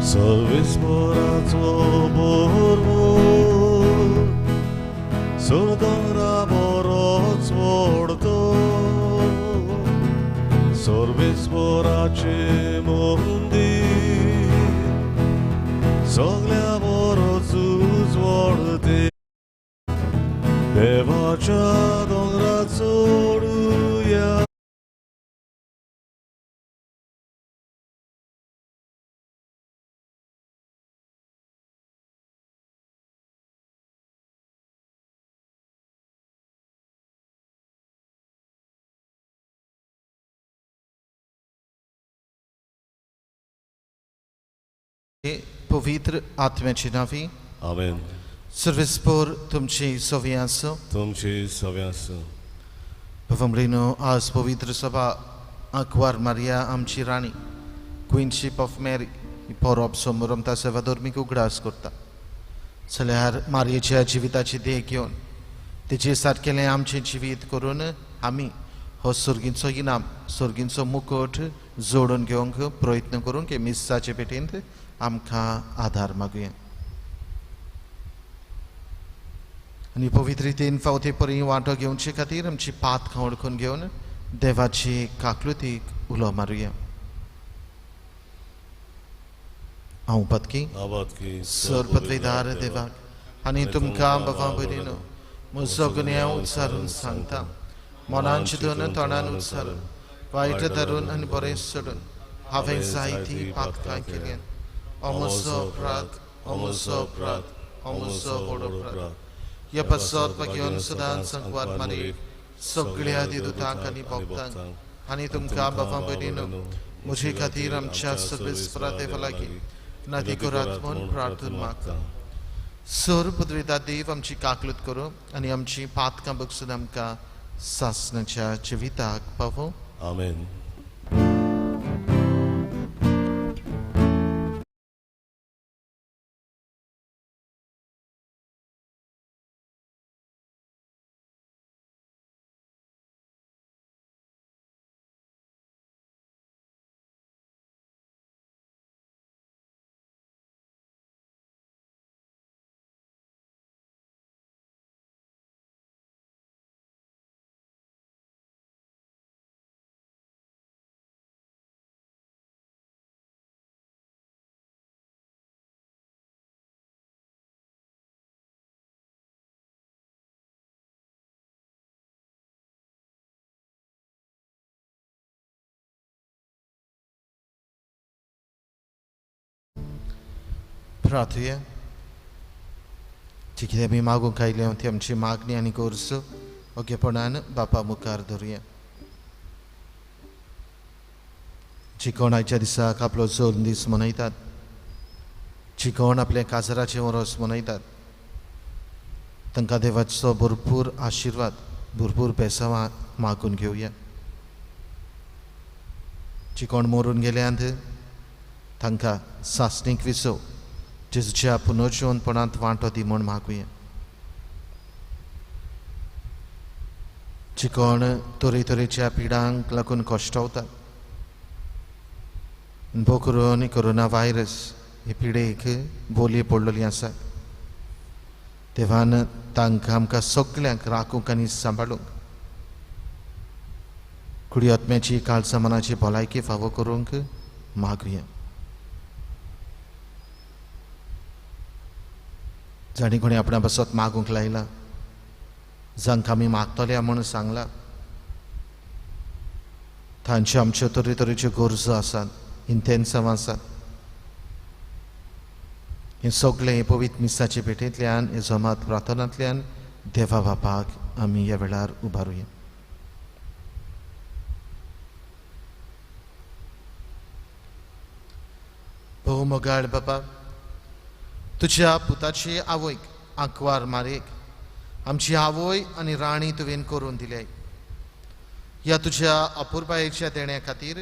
सर्वेस्पराचो बरोबर सोर दोंगरा बरोच वडतो सर्वेस्पराचें मंदीर सगल्या बरोच उजवाडते देवाच्या दोंगरा चडुया. पवित्र आत्म्याची नावी. आमेन. सर्वेस्पोर तुमची सवी आसूं. तुमची सवी आसूं. भावांनो, आज पवित्र सभा आंकवार मारिया आमची राणी, क्विनशीप ऑफ मेरी ही परब संभ्रमता सेवा धर्मीक उगडास करता. जाल्यार मारयेच्या जिविताची देख घेवन तिचे सारकेलें आमचें जिवीत करून आमी हो सर्गींचो इनाम, सर्गींचो मुकट जोडून घेवंक प्रयत्न करूंक हे मिसाचे पेटींत आमकां आदार मागुया. आनी पवित्र रितीन फावती परी वांटो घेवचे खातीर आमची पातकां वळखून घेवन देवाची काकलुतीक उलो मारुया. हांव पतकी सर पदवीदार देवाक आनी तुमकां बाबा भयणीनो म्हजो गुन्यांव उच्चारून सांगता. मनान चिंतून, तोंडान उच्चारून, वायट धरून आनी बरें सोडून हांवें जायतीं पातकां केल्यात. अमोसो अपराध, अमोसो अपराध, अमोसो व्हड अपराध. ह्या पासत घेवन सदांच संकवार मारी सगळ्या दिदुतांक आनी भक्तांक आनी तुमकां बाबा भयणीनो म्हजे खातीर आमच्या सर्वेस्परा देवा लागीं नाती करात म्हूण प्रार्थना मागता. सर पदवेदा देव आमची काकलूत करूं आनी आमची पातकां बगसून आमकां सासणाच्या जिविताक पावों. आमेन. प्रार्थुया. जी कितें आमी मागूंक आयल्या ती आमची मागणी आनी गरज ओगेपणान बापा मुखार धरुया. जी कोण आयच्या दिसाक आपलो जल्म दीस मनयतात, जी कोण आपल्या काजराचें वरस मनयतात, तांकां देवाचो भरपूर आशिर्वाद, भरपूर बेसांवां मागून घेवया. जी कोण मरून गेल्यांत तांकां सासणीक विसव जेजूच्या पुनर्जिवनपणांत वांटो दी म्हूण मागुया. जी कोण तरेतरेच्या पिडांक लागून कश्टवतात, भो करून कोरोना व्हायरस हे पिडेक बोली पडलेली आसा, देवान तांकां आमकां सगल्यांक राखूंक आनी सांबाळूंक, कुडी आत्म्याची काळसा मनाची भलायकी फावो करूंक मागुया. जाणी कोणी आपणा पासत मागूंक लायला, जांकां आमी मागतले म्हूण सांगला, तांच्यो आमच्यो तरेतरेच्यो गरजो आसात, इंतेन्सांव आसात. हें सगळें पवित्र मिसाचे भेटेंतल्यान, हे जमात प्रार्थनांतल्यान देवा बापाक आमी ह्या वेळार उबारुया. भोव मोगाळ बापा, तुज्या पुताची आवयक आंकवार मारयेक आमची आवय आनी राणी तुवें करून दिल्याय. ह्या तुज्या अपुरबायेच्या देण्या खातीर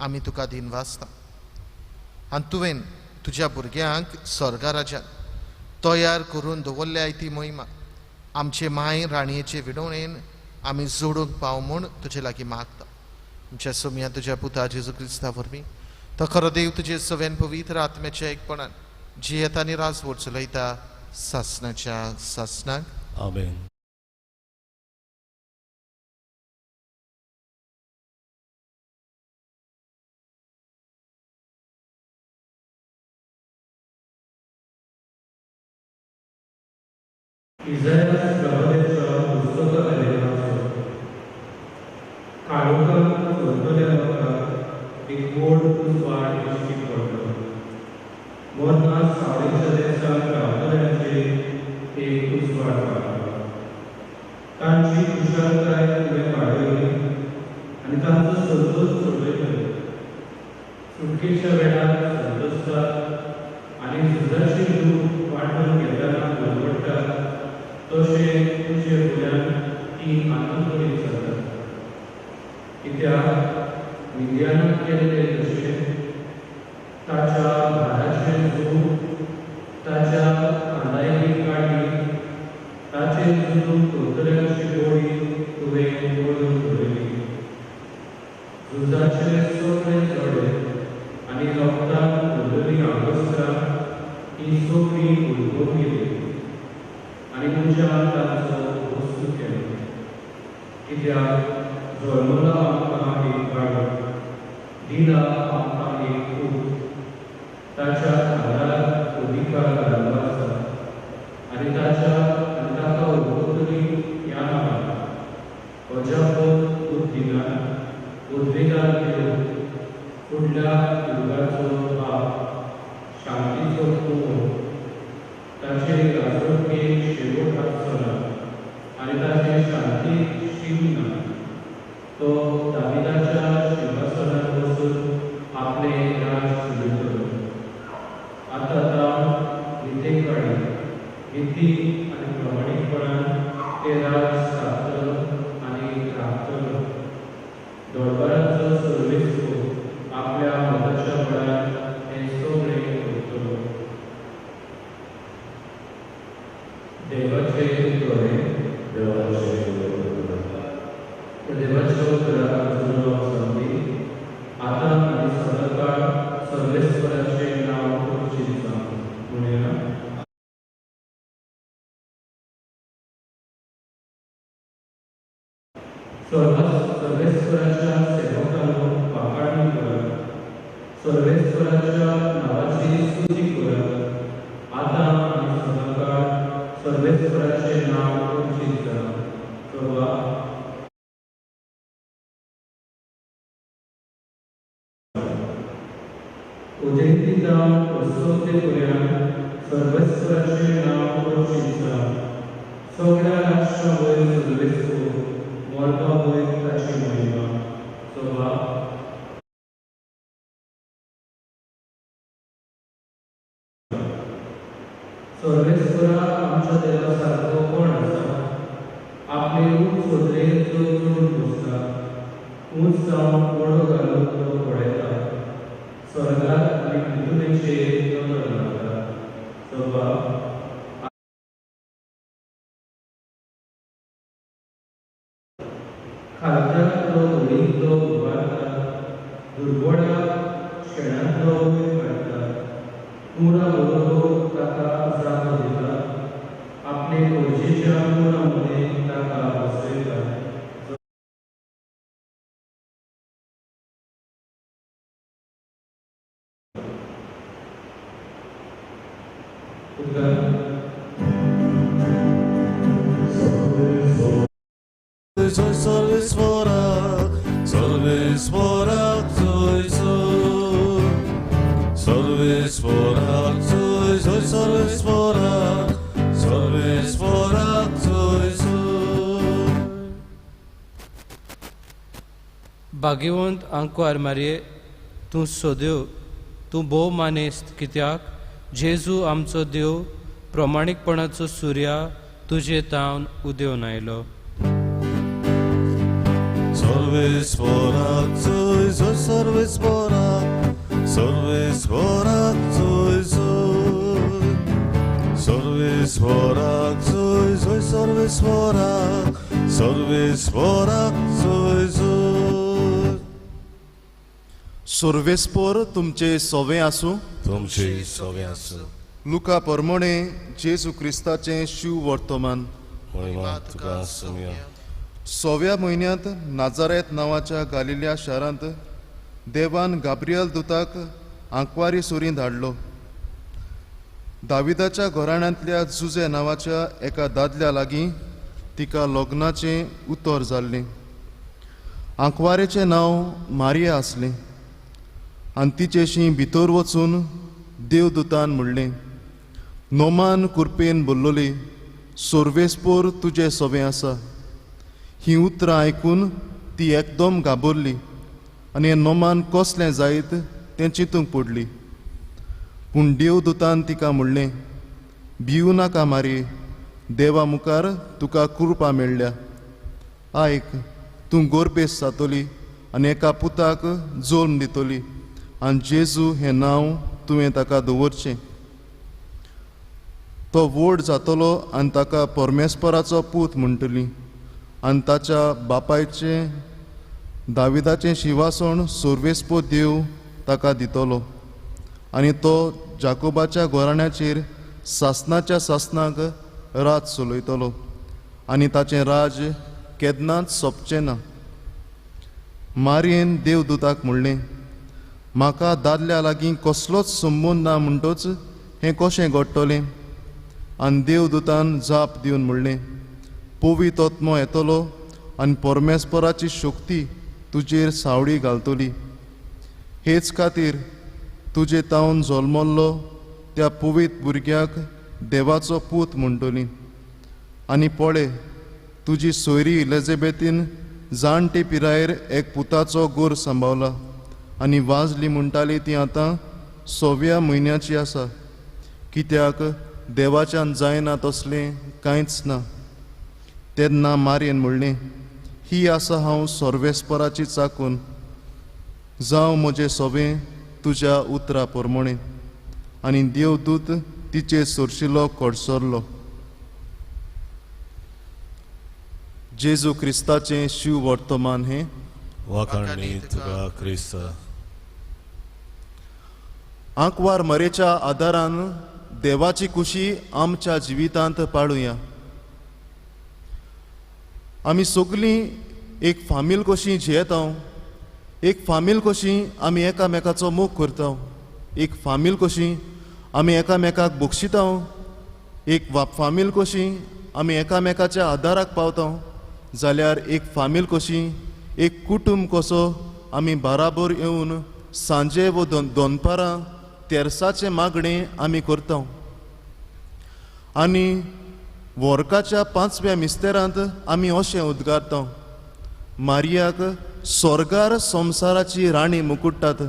आमी तुका दिनवासता आनी तुवें तुज्या भुरग्यांक स्वर्गा राज्यांत तयार करून दवरल्याय ती महिमा आमचे माय राणयेचे विडवणेन आमी जोडूंक पाव म्हूण तुजे लागीं मागता. आमच्या सोमया तुज्या पुता जेजू क्रिस्ता वरवीं तो खरो देव तुजे सवेन पवित्र आत्म्याच्या एकपणान जियेता आनी राजवट चलयता सासणाच्या सासणाक. आमेन. इजायास प्रवाद्याच्या पुस्तकावेलें वाचप. काळोखांत चलतल्या लोकांक एक व्हड उजवाड दिश्टी पडलो. मरणा सावळेच्या देसाक रावतल्यांचेर एक उजवाड पडलो. तांची कुशळताय तुवें वाडयली आनी तांचो संतोश चडयलो. सुटकेच्या वेळार संतोशतात आनी झुजाची लूट वांटून घेतना उलवडटात तशें तुजे फुड्यान ती आनंद जातात. कित्याक मिद्यानाक केल्ले तशें ताच्या भाराचें झूज, ताच्या खांदायली काडली, ताचें झुजून करतल्यांची गोडी तुवें ओडून दवरली. झुजाचे सगळे चडे आनी रोगतान भरलेलीं आंगवस्त्रां ही सगळीं उलगून गेली आनी उज्यान तांचो वस्तू केलो. कित्याक जल्मला आमकां एक बाळक, दिला आमकां एक पूत, ताच्या खांदार अधिकार घाल्लो आसा आनी ताच्या आनी ताका उरतली ह्या नांवान अजापत बुद्धिनान उद्वेगान देव, फुडल्या युगाचो बाप, शांतीचो कुंवर, ताचे राजवटकेक शेवट आसचो ना आनी ताचे शांतीक शीम ना. तो दाविदाच्या शिंवासनार बसून आपलें राज चलयतलो. आतां जावन नितेकाणी, निती आनी प्रमाणीकपणान तें राज स्थापतलो आनी राखतलो. दरबाराचो सर्वेस्पर आपल्या मताच्या बळार हें सगळें करतलो. देवाचे दोळे देवाच्या उतराक जुळो संदी आतां आनी सदांकाळ सर्वेस्पराचें नांव उच्चीत जावं. म्हणुया. सर्वेस्पराच्या सेवकांनो वाखाणणी करात, सर्वेस्पराच्या नांवाची स्तुती करात. आतां आनी सदांकाळ सर्वेस्पराचें नांव उच्चीत जावं. प्रभा. उदेंती जावन अस्तंते पर्यंत सर्वेस्पराचें नांव उच्चीत जावं. सगळ्या राष्ट्रां वयर सर्वेस्पर, मळबा वयर ताची महिमा. सभा. सर्वेस्परा आमच्या देवा सारको कोण आसा? आपले उंच सदरेर जो चडून बसता, उंच जावन वडो घालून तो पळयता, स्वर्गार आनी पृथ्वीचेर नदर मारता. सभा. खालच्याक तो धुळींतलो उबारता, दुर्बोळ्या शेणांतलो वयर काडटा, कुंवरा बरोबर ताका जागो दिता, आपले खोशयेच्या कुंवरा मदें ताका बसयता. भाग्यवंत आंकवार मारये, तूं सोदेव, तूं भोव मानेस्त, कित्याक जेजू आमचो देव प्रमाणीकपणाचो सुर्या तुजे तावन उदेवन आयलो. सोर्वेस्पोर तुमचे सोवे आसूं. तुमचे सोवे आसूं. लुका परमणे जेजू क्रिस्ताचें शिव वर्तमान. महिमा तुका सोम्या. सोव्या म्हयन्यांत नाजारेत नांवाच्या गालिल्या शारांत देवान गाब्रियल दुताक आंकवारी सुरी धाडलो. दाविदाच्या घराण्यांतल्या जुजे नांवाच्या एका दादल्या लागीं तिका लग्नाचें उतर जाल्लें. आंकवारेचें नांव मारिया आसलें आनी तिचेशी भितर वचून देवदूतान म्हणलें, नोमान कुरपेन बोल्लोली, सोर्वेस्पोर तुजें सोवें आसा. ही उतरां आयकून ती एकदम घाबरली आनी हें नोमान कसलें जायत तें चिंतूंक पडली. पूण देवदूतान तिका म्हणलें, भिवू नाका मारी, देवा मुखार तुका कृपा मेळ्ळ्या. आयक, तूं गोरबेस जातली आनी एका पुताक जल्म दितली आनी जेजू हें नांव तुवें ताका दवरचें. तो व्हड जातलो आनी ताका परमेस्पराचो पूत म्हणटली आनी ताच्या बापायचें दाविदाचें शिवासण सोर्वेस्पो देव ताका दितलो आनी तो जाकोबाच्या घराण्याचेर सासनाच्या सासनाक राज चलयतलो आनी ताचें राज केन्नाच सोंपचें ना. मारयेन देवदूताक म्हणलें, म्हाका दादल्या लागीं कसलोच संबंद ना म्हणटच हें कशें घडटलें? आनी देवदूतान जाप दिवन म्हणलें, पवित्र आत्मो येतलो आनी परमेस्पराची शक्ती तुजेर सावळी घालतली. हेच खातीर तुजे तावन जल्मल्लो त्या पवित्र भुरग्याक देवाचो पूत म्हणटली. आनी पळय, तुजी सोयरी इलिझाबेथीन जाणटे पिरायेर एक पुताचो गोर सांबावला आनी वाजली म्हणटाली ती आतां 6व्या म्हयन्याची आसा, कित्याक देवाच्यान जायना तसलें कांयच ना. तेन्ना मारयेन म्हणलें, ही आसा हांव सोर्वेस्पराची चाकून, जावं म्हजें सोबें तुज्या उतरा प्रमाणें. आनी देवदूत तिचे सोरशिलो कडसरलो. जेजू क्रिस्ताचें शिव वर्तमान हें. वाखाणणी तुका क्रिस्ता. आंकवार मरेच्या आदारान देवाची खुशी आमच्या जिवितांत पाळुया. आमी सगळीं एक फामील कशी जियेता, एक फामील कशी आमी एकामेकाचो मोग करता, एक फामील कशी आमी एकामेकाक बक्षिता, एक फामील कशी आमी एकामेकाच्या आदाराक पावता, जाल्यार एक फामील कशी एक कुटुंब कसो आमी बराबर येवन सांजे वो दनपारां तेरसाचें मागणें आमी करता. आनी वर्काच्या 5व्या मिस्तेरांत आमी अशें उद्गारता, मारियाक स्वर्गार संवसाराची राणी मुकुट्टात.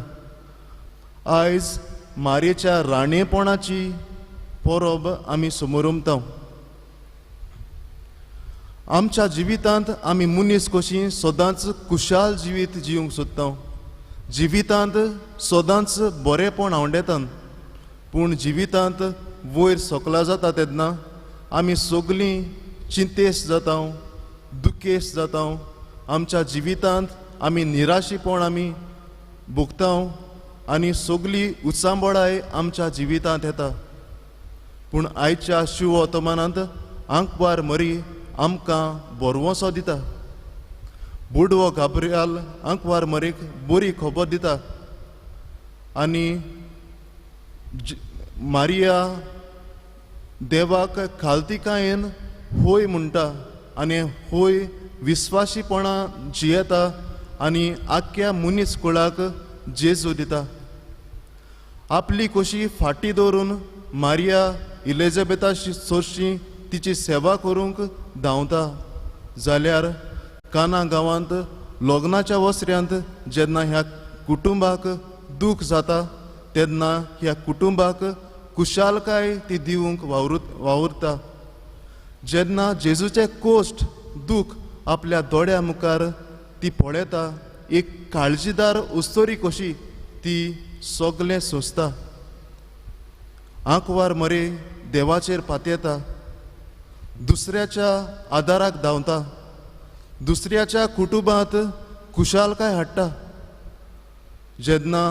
आयज मारयेच्या राणेपणाची परब आमी समोरमता. आमच्या जिवितांत आमी मनीस कशी सदांच खुशाल जिवीत जिवंक सोदता, जिवितांत सदांच बरेंपण आवडेतात. पूण जिवितांत वयर सकला जाता तेन्ना आमी सगळीं चिंतेस्त जाता, दुखेस्त जाता. आमच्या जिवितांत आमी निराशीपण आमी भोगता आनी सगळी उचांबळाय आमच्या जिवितांत येता. पूण आयच्या शिव वर्तमानांत आंकवार मरी आमकां बरवसो दिता. बुडवो गाब्रियाल आंकवार मरीक बरी खबर दिता आनी मारिया देवाक खालतिकायेन होय म्हणटा आनी होय विस्वाशीपणा जियेता आनी आख्ख्या मनीस कुळाक जेजू दिता. आपली कशी फाटी दवरून मारिया इलिझाबेथा सोरशी तिची सेवा करूंक धांवता. जाल्यार काना गांवांत लग्नाच्या वसऱ्यांत जेन्ना ह्या कुटुंबाक दूख जाता तेन्ना ह्या कुटुंबाक खुशालकाय ती दिवंक वावुरता. जेन्ना जेजूचें कोश्ट दूख आपल्या दोळ्या मुखार ती पळयता, एक काळजीदार उस्तोरी कशी ती सगळें सोंसता. आंकवार मरे देवाचेर पातयेता, दुसऱ्याच्या आदाराक धांवता, दुसऱ्याच्या कुटुंबांत खुशालकाय हाडटा. जेन्ना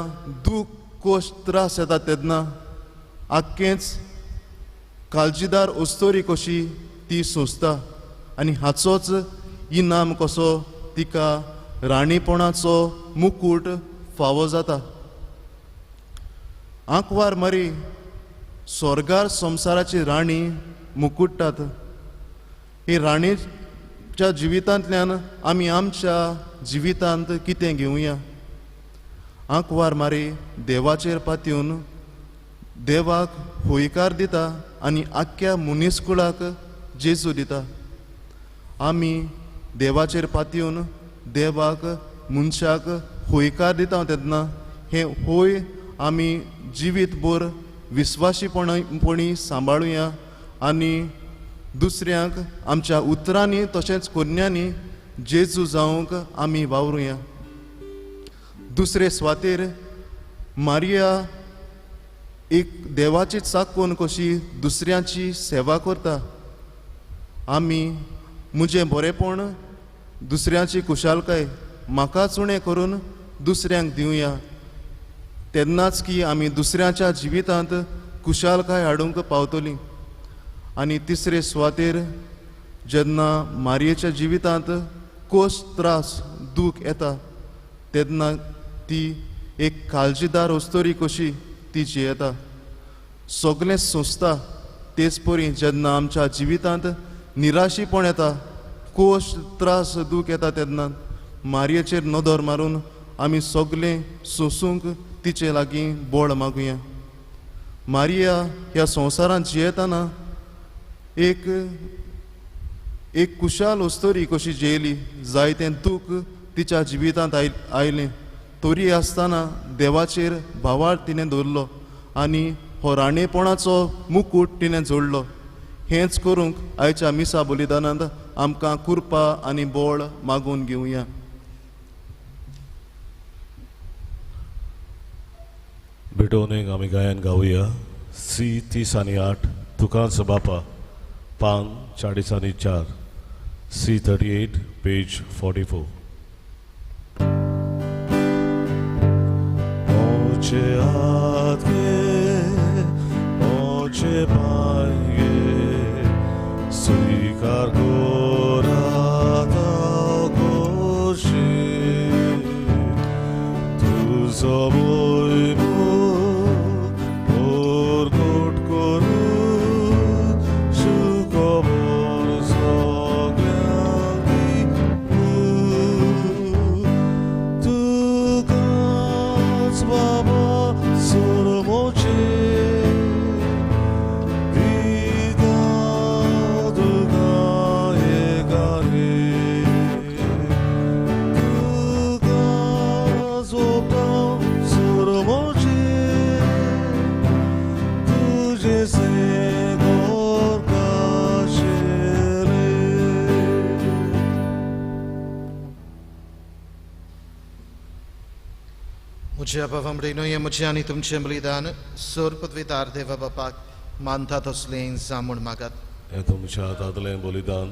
दूख कोश त्रास येता तेन्ना आख्खेंच काळजीदार अस्तोरी कशी ती सोंसता आनी हाचोच इनाम कसो तिका राणीपणाचो मुकूट फावो जाता। आंकवार मरी स्वर्गार संवसाराची राणी मुकुट्टात। ही राणीच्या जिवितांतल्यान आमी आमच्या जिवितांत कितें घेवया? आंकवार मारी देवाचेर पातयेवन देवाक होयकार दिता आनी आख्ख्या मनीसकुळाक जेजू दिता। आमी देवाचेर पातयेवन देवाक मनशाक होयकार दिता तेन्ना हें होय आमी जिवीतभर विस्वाशीपणी सांबाळुया आनी दुसऱ्यांक आमच्या उतरांनी तशेंच कोन्यांनी जेजू जावंक आमी वावरुया। दुसरे सुवातेर मारिया एक देवाची चाकून कशी दुसऱ्यांची सेवा करता। आमी म्हजें बरेंपण दुसऱ्यांची खुशालकाय म्हाकाच उणें करून दुसऱ्यांक दिवया, तेन्नाच की आमी दुसऱ्यांच्या जिवितांत खुशालकाय हाडूंक पावतलीं। आनी तिसरे सुवातेर जेन्ना मारयेच्या जिवितांत कोस त्रास दूख येता तेन्ना ती एक काळजीदार अस्तोरी कशी ती जियेता, सगळें सोंसता। तेच परी जेन्ना आमच्या जिवितांत निराशीपण येता, कोश त्रास दूख येता तेन्ना मारयेचेर नदर मारून आमी सगळें सोंसूंक तिचे लागीं बळ मागुया। मारिया ह्या संवसारांत जियेतना एक एक कुशाल अस्तोरी कशी जियेली, जायतें दूख तिच्या जिवितांत आयलें तरी आसतना देवाचेर भावार्थ तिणें दवरलो आनी हो राणेपणाचो मुकूट तिणें जोडलो। हेंच करूंक आयच्या मिसा बलिदानांत आमकां कृपा आनी बळ मागून घेवया। भेटोवणेक आमी गायन गावया सी 30 आनी 8 तुकाच बापा पान 40 आनी 4 सी 38 पेज 44। मोचे हात गे मोचे पाय गे स्वीकार कोराता कोशी तुजो म्हज्या बाबा म्हजें आनी तुमचें बलिदान सोर पदवीदार देवा बापाक मानता तसलें जामूण मागात। हें तुमच्या हातांतलें बलिदान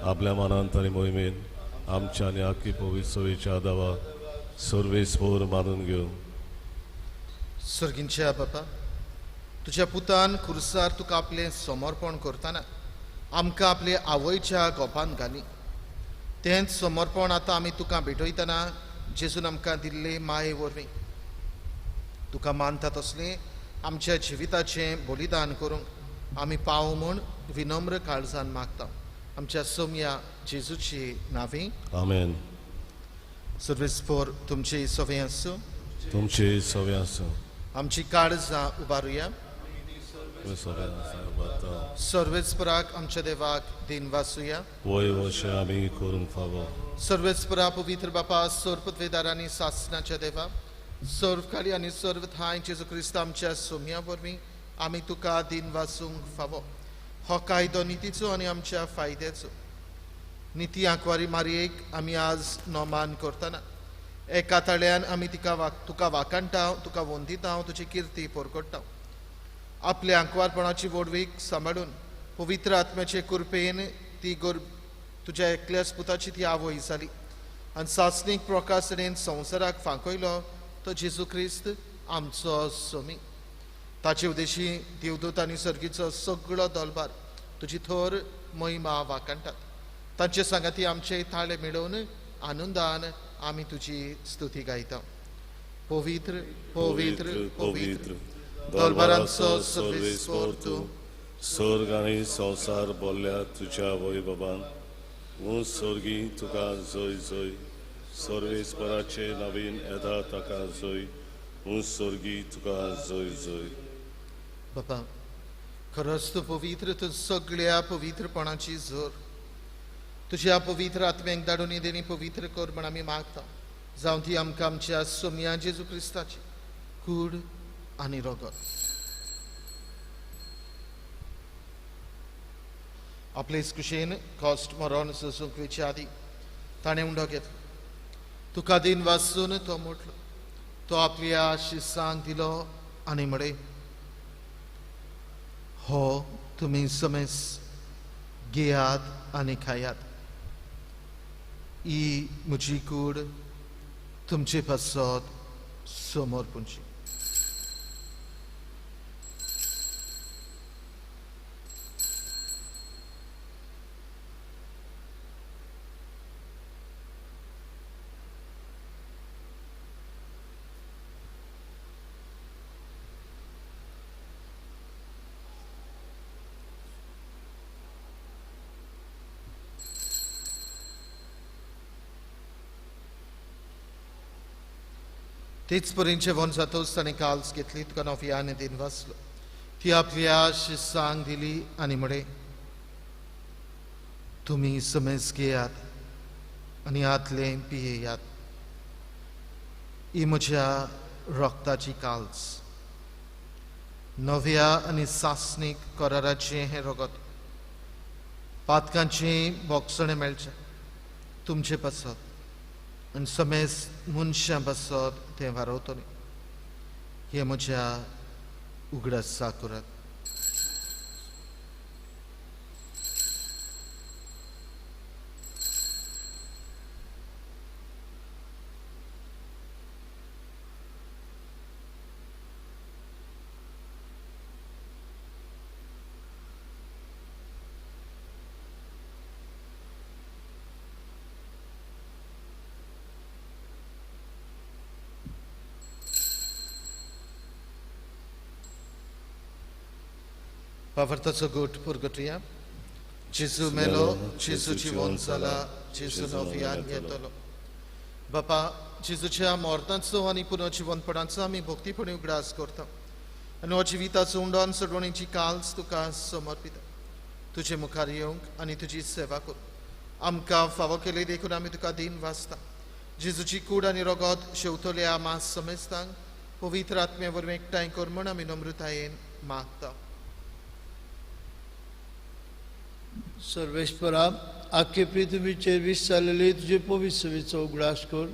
आपल्या मनांत आनी मोहिमेन आमच्या आनी आख्खी पवित्र सोयेच्या दावा सर्वेस पोर मानून घेवन। सर्गींच्या बापा, तुज्या पुतान खुर्सार तुका आपलें समर्पण करतना आमकां आपले आवयच्या गोपान घाली, तेंच समर्पण आतां आमी तुका भेटयतना जेजून आमकां दिल्ले माये वरवीं तुका मानता तसलें आमच्या जिविताचें बलिदान करूंक आमी पाव म्हूण विनम्र काळजान मागता आमच्या सोमया जेजूची नांवी आमेन। सर्वेस पोर तुमचे सवे आसूं, तुमचे सवे आसूं। आमची काळजां उबारुया। सर्वेस्पराक आमच्या देवाक दिन वासुया। वय वशे आमी करूंक फावो। सर्वेस्परा पवित्र बापा सर्वपदवेदार आनी सासनाच्या देवा सर्वकाली आनी सर्व ठांय जेजू क्रिस्त आमच्या सोम्या वरवीं आमी तुका दिन वासूंक फावो। हो कायदो नितीचो आनी आमच्या फायद्याचो। निती आंकवारी मारयेक आमी आज नोमान करतना एका ताळ्यान आमी तिका तुका वाकाणटा, तुका वंदिता, तुजी किर्ती परगट्टा। आपल्या आंकवारपणाची व्हडवीक सांबाळून पवित्र आत्म्याचे कृपेन ती तुज्या एकल्याच पुताची ती आवय जाली आनी सासणीक प्रकाशनेन संवसाराक फांकयलो तो जेजू क्रिस्त आमचो सोमी. ताचे उद्देशी देवदूत आनी सर्गीचो सगळो दलबार तुजी थोर महिमा वाखाणटात. तांचे सांगाती आमचे थाळे मेळोवन आनंदान आमी तुजी स्तुती गायता. पवित्र पवित्र पवित्र दलबारांचो सर्वेस्पर तूं, स्वर्ग आनी संवसार बोल्ल्या तुज्या वैभवान. ऊंच स्वर्गी तुका जय जय, सर्वेस्पराचे नवीन येता ताका जय, ऊंच स्वर्गी तुका जय जय. बाबा खरोच तूं पवित्र, तूं सगळ्या पवित्रपणाची जोर. तुज्या पवित्र आत्म्यांक धाडून देणी पवित्र कर म्हण आमी मागता. जावं ती आमकां आमच्या सोमया जेजू क्रिस्ताची कूड आनी रगत. आपलेच कुशेन कॉस्ट मरण सोसूंक वेचे आदी ताणें उंडो घेतलो, तुका दिन वाचून तो म्हटलो, तो आपल्या शिसांक दिलो आनी म्हळे, हो तुमी समेस घेयात आनी खायात, ही म्हजी कूड तुमचे पासत समोर पुंची. तेच परीन जेवण जातोच ताणें काल्स घेतली, तुका नव्यान दिन वाचलो, ती आपल्या शिसांक दिली आनी म्हळे, तुमी समेज घेयात आनी हातलें पियेयात, ही म्हज्या रक्ताची काल्स, नव्या आनी सासणीक कराराचें हें रगत, पातकांचें बोगसणें मेळचें तुमचे पासत आनी समेज मनशां पासत तें वारवतलें. हें म्हज्या उगडासा करात. पावर्ताचो गोट पुरगटुया. जेजू मेलो, जेजू जिवन जाला, जेजू नव्यान येतलो. बापा, जेजूच्या मरणाचो आनी पुनर्जिवनपणाचो आमी भक्तीपणी उगडास करता आनी हो जिविताचो उंडोन सोडवणीची काल्स तुका समर्पिता. तुजे मुखार येवंक आनी तुजी सेवा करूंक आमकां फावो केली देखून आमी तुका दिन वाचता. जेजूची कूड आनी रगत शेवतल्या मास समेस्तांक पवित्र आत्म्या वरवीं एकठांय कर म्हूण आमी नम्रतायेन मागता. सर्वेस्परा, आख्खे पृथ्वीचेर वीस जालेले तुजे पवित्र उगडास कर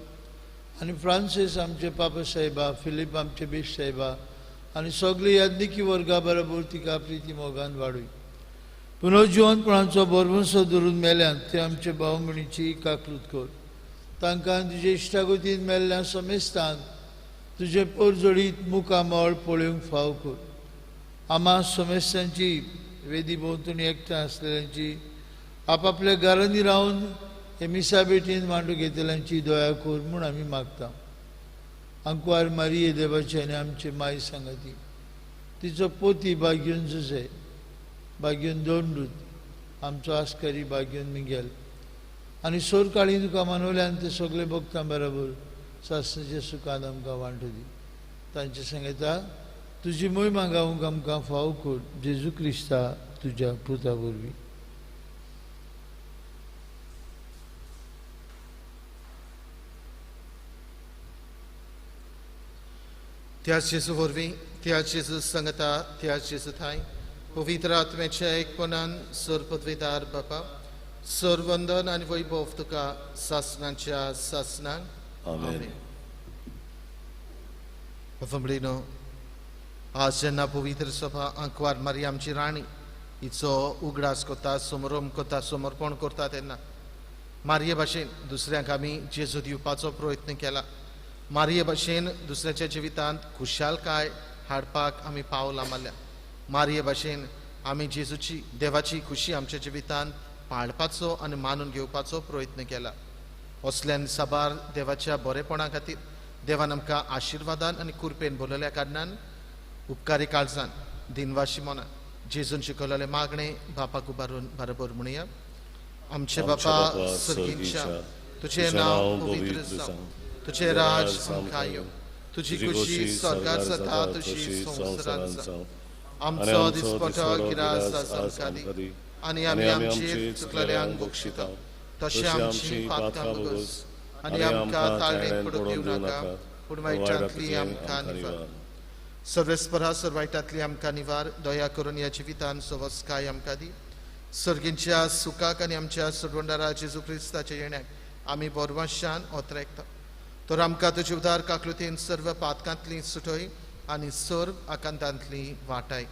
आनी फ्रांसीस आमचे पापा साहेबा, फिलीप आमचे बीश साहेबा आनी सगळे याज्ञिकी वर्गा बरोबर तिका प्रिती मोगान वाडूय. पुनर्जिवनपणाचो भरवंसो धरून मेल्यान ते आमचे भाव भयणीची काकलूत कर. तांकां तुजे इश्टागतीन मेल्ल्या समेस्तान तुजें परजळीत मुखामळ पळोवंक फाव कर. आमा समेस्तांची वेदी भोंवतणी एकठांय आसलेल्यांची, आपापल्या घरांनी रावन हे मिसा भेटीन मांडू घेतल्यांची दया कर म्हूण आमी मागता. आंकवार मारिये देवाचे आनी आमचे माय सांगाती, तिचो पोती बाग्यून जुजे, बाग्यून दोंडूत, आमचो आस्कारी बाग्यून मिगेल आनी सोरकाळी तुका मानवल्यान ते सगळे भक्तां बरोबर सासणाच्या सुखान आमकां वांटो दी. तांचे सांगता तुजी मोहिमा गावंक आमकां फाव कर, जेजू क्रिस्ता तुज्या पुता वरवीं. त्याच जेजू वरवीं, त्याच जेजू सांगता, त्याच जेजू थांय पवित्र आत्म्याच्या एकपणान सरपदवीदार बापा, सरवंदन आनी वैभव तुका सासणाच्या सासणाक. आमेन. बाबा, आज जेन्ना पवित्र सभा आंकवार मारी आमची राणी हिचो उगडास करता, समरम करता, समर्पण करता, तेन्ना मारये भाशेन दुसऱ्यांक आमी जेजू दिवपाचो प्रयत्न केला. मारये भाशेन दुसऱ्याच्या जिवितांत खुशालकाय हाडपाक आमी पावलां मारल्या. मारये भाशेन आमी जेजूची देवाची खुशी आमच्या जिवितांत पाळपाचो आनी मानून घेवपाचो प्रयत्न केला. असल्यान साबार देवाच्या बरेपणा खातीर देवान आमकां आशिर्वादान आनी कुरपेन बोलयल्या कारणान उपकारी काळजान दिनवाशी मनान जेजून शिकवलेले मागणे बापाक उबारून बरोबर म्हणया. आमचे बापा सर्गीच्या, तुझे नांव पवित्र जावं, तुझे राज आमकां येवं, तुजी खुशी स्वर्गार जाता तशी संवसारांत जावं. आमचो दिसपटो गिरास आज आमकां दी आनी आमी आमचे चुकलेल्यांक बक्षिता तशें आमची पातकां भोगस आनी आमकां ताळणेंत पडूंक दिवं नाका, पूण वायटांतली आमकां निवार. सर्वेस्परा सर्व वायटांतली आमकां निवार. दया करून ह्या जिवितान सवस्काय आमकां दी. सर्गींच्या सुखाक आनी आमच्या सोडवणदारा जेजू क्रिस्ताच्या येण्याक आमी बोरवाशान ओतरेकता. तर आमकां तुजे उदार काकलुतीन सर्व पातकांतली सुटय आनी सर्व आकांतांतली वाटाय.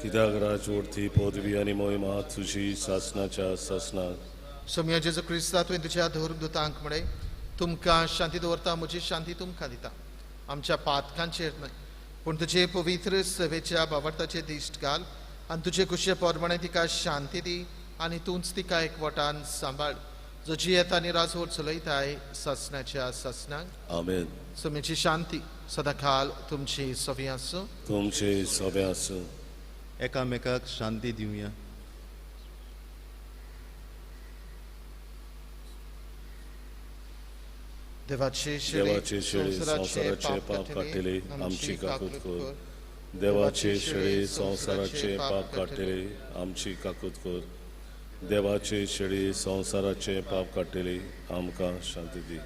कित्याक राजवडती पदवी आनी मोहिमा तुजी सासनाच्या सासनाक. सोम्या जेजू क्रिस्ता, तुवें तुज्या धर्मदुतांक म्हळें, तुमकां शांती दवरता, म्हजी शांती तुमकां दिता. आमच्या पातकांचेर न्हय पूण तुजे पवित्र सभेच्या बावडताचे दिश्ट घाल आनी तुजे खुशे प्रमाणे तिका शांती दी आनी तूंच तिका एकवटान सांबाळ, जो जियेता आनी राजवट चलयताय सासनाच्या सासनाक. आमेन. सोम्याची शांती सदांकाल तुमची सवी आसूं. तुमची सवी आसूं. एकामेकाक शांती दिवया. देवाचे शेळी संवसाराचे पाप काडटले आमची काकूत कर. देवाचे शेळी संवसाराचे पाप काडटले आमची काकूत कर. देवाचे शेळी संवसाराचे पाप काडटले आमकां शांती दी.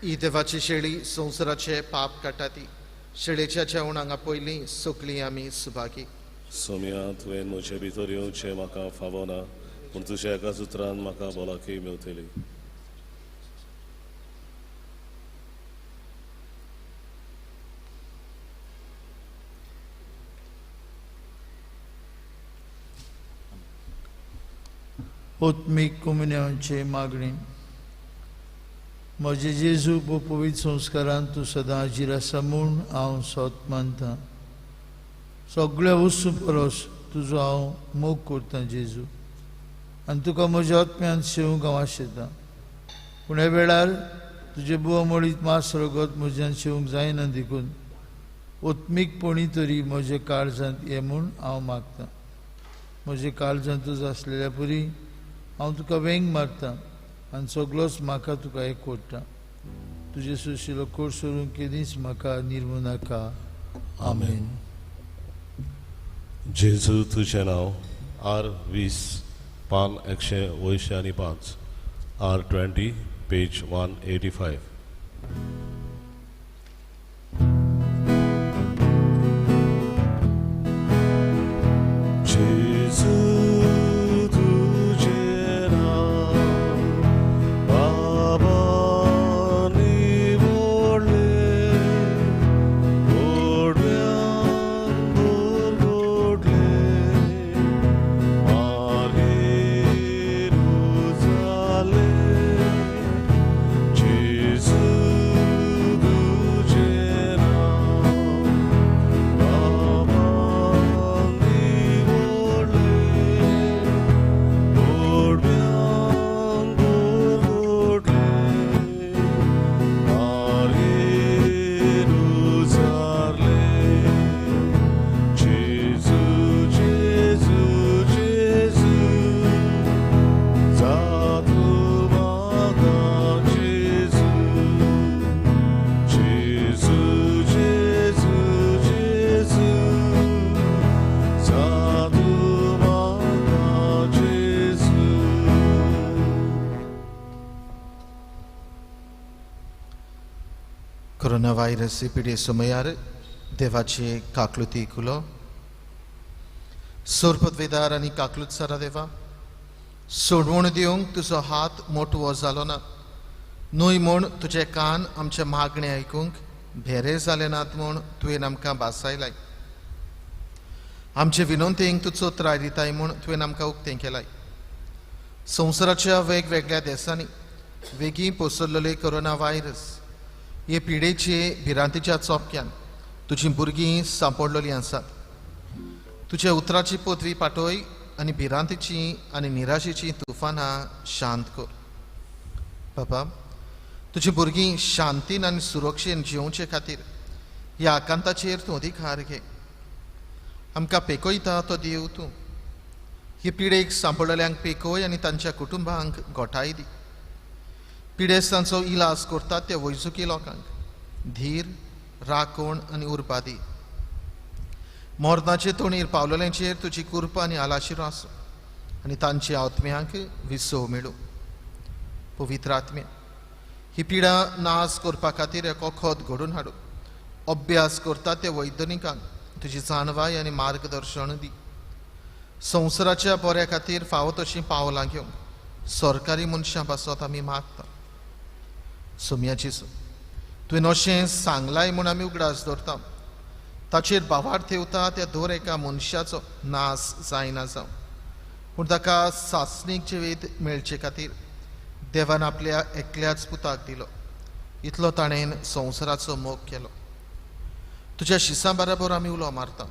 ही देवाची शेळी संवसाराचे पाप काडटा ती शेळेच्या जेवणांक पयलीं सगळीं आमी सुभागी. सोम्या, तुवें म्हजे भितर येवचें म्हाका फावना, पूण तुज्या एका सुत्रान म्हाका भलायकी मेवतली. आत्मीक कोमुन्यांवची मागणी. म्हजे जेजू पवित्र संस्कारान तूं सदां हाजीर आसा म्हूण हांव सोत मानता. सगळ्या वस्तू परस तुजो हांव मोग करतां जेजू, आनी तुका म्हज्या आत्म्यान सेवूंक हांव आशेतां. पूण ह्या वेळार तुजें बुवामळीत मास रगत म्हज्यान सेवूंक जायना, देखून आत्मीकपणी तरी म्हज्या काळजांत ये म्हूण हांव मागतां. म्हज्या काळजांतूच आसलेल्या परी हांव तुका वेंग मारतां आनी सगळोच म्हाका तुका एक कोट्टा. तुजे सुशिलो कोट सोडून केदींच म्हाका निर्मू नाका. आमेन. जेजू तुजें नांव आर 20 पान 185, आर 20 पेज 185. कोरोना व्हायरस पिडे समयार देवाचे काकलुती कुलो सोरपदवेदार आनी काकलूत सारा देवा सोडवण दिवंक तुजो हात मोटवो जालो ना, न्हय म्हूण तुजे कान आमचे मागणे आयकूंक भेरे जाले नात म्हूण तुवें आमकां भासायलाय. आमचे विनंतींक तूं चोत्राय दिताय म्हूण तुवें आमकां उक्तें केलाय. संवसाराच्या वेगवेगळ्या देशांनी वेगीं पसरलेले कोरोना व्हायरस हे पिडेचे भिरांतीच्या चोपक्यान तुजीं भुरगीं सांपडलेलीं आसात. तुज्या उतराची पदवी पाटय आनी भिरांतीची आनी निराशेची तुफानां शांत कर. बाबा, तुजी भुरगीं शांतीन आनी सुरक्षेन जिवचे खातीर ह्या आकांताचेर तूं अधिकार घे. आमकां पेकयता तो देव तूं. ही पिडेक सांपडलेल्यांक पेकय आनी तांच्या कुटुंबांक गोठाय दी. पिडेस्तांचो इलाज करतात त्या वैजकी लोकांक धीर, राखण आनी उर्बा दी. मरणाचे तोणीर पावलेल्यांचेर तुजी कृपा आनी आलाशिरो आसूं आनी तांच्या आत्म्यांक विसव मेळूं. पवित्र आत्म्या, ही पिडा नाश करपा खातीर एक वखद घडोवन हाडूं. अभ्यास करता त्या वैज्ञानिकांक तुजी जाणवाय आनी मार्गदर्शन दी. संवसाराच्या बऱ्या खातीर फावो तशीं पावलां घेवंक सरकारी मनशां पासत आमी मागता. सोम्याची तुवें अशें सांगलाय म्हूण आमी उगडास दवरता. ताचेर भावार्थ ठेवता त्या दर एका मनशाचो नाश जायना जावं, पूण ताका सासणीक जिवीत मेळचे खातीर देवान आपल्या एकल्याच पुताक दिलो. इतलो ताणें संवसाराचो मोग केलो. तुज्या शिसां बराबर आमी उलो मारता.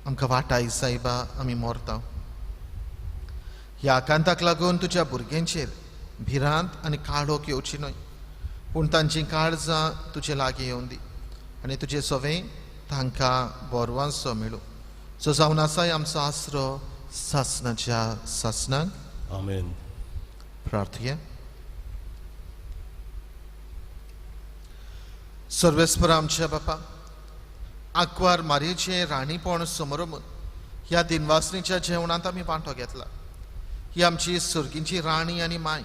आमकां वाटाय सायबा, आमी मरता. ह्या आकांताक लागून तुज्या भुरग्यांचेर भिरांत आनी काळोख येवची न्हय, पूण तांचीं काळजां तुजे लागीं येवन दी आनी तुजें सवें तांकां बरवांसो मेळूं. सो जावन आसाय आमचो आसरो सासनाच्या सासनाक. आमेन. प्रार्थया. सर्वेस्पर आमच्या बापा, आंकवार मारयेचें राणीपण समरमून ह्या दिनवासणीच्या जेवणांत आमी वांटो घेतला. ही आमची सर्गींची राणी आनी माय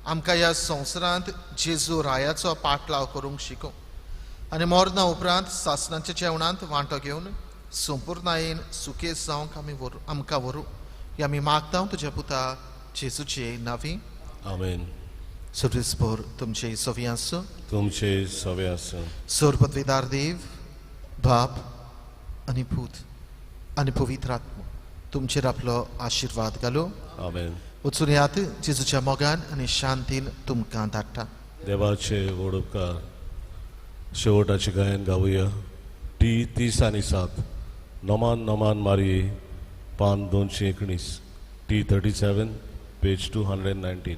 आमकां ह्या संवसारांत जेजू रायाचो पाटलाव करूंक शिकोवं आनी मरणा उपरांत सासणाच्या जेवणांत वांटो घेवन संपुर्णायेन सुकेस जावंक आमी व्हरूं, आमकां व्हरूं. ही आमी मागता तुज्या पुता जेजूचे नांवी. आमेन. सर्वेस्पर तुमचे सवी आसूं. तुमचे सवे आसूं. सर्वपदवीदार देव, बाप आनी पूत आनी पवित्र आत्मो तुमचेर आपलो आशिर्वाद घालूं. आमेन. वचून यात जेजूच्या मोगान आनी शांतीन तुमकां धाडटा. देवाचे व्हड उपकार. शेवटाचे गायन गावया. टी 30 आनी 7 नमान नमान मारये, पान 219, टी 37, पेज 219.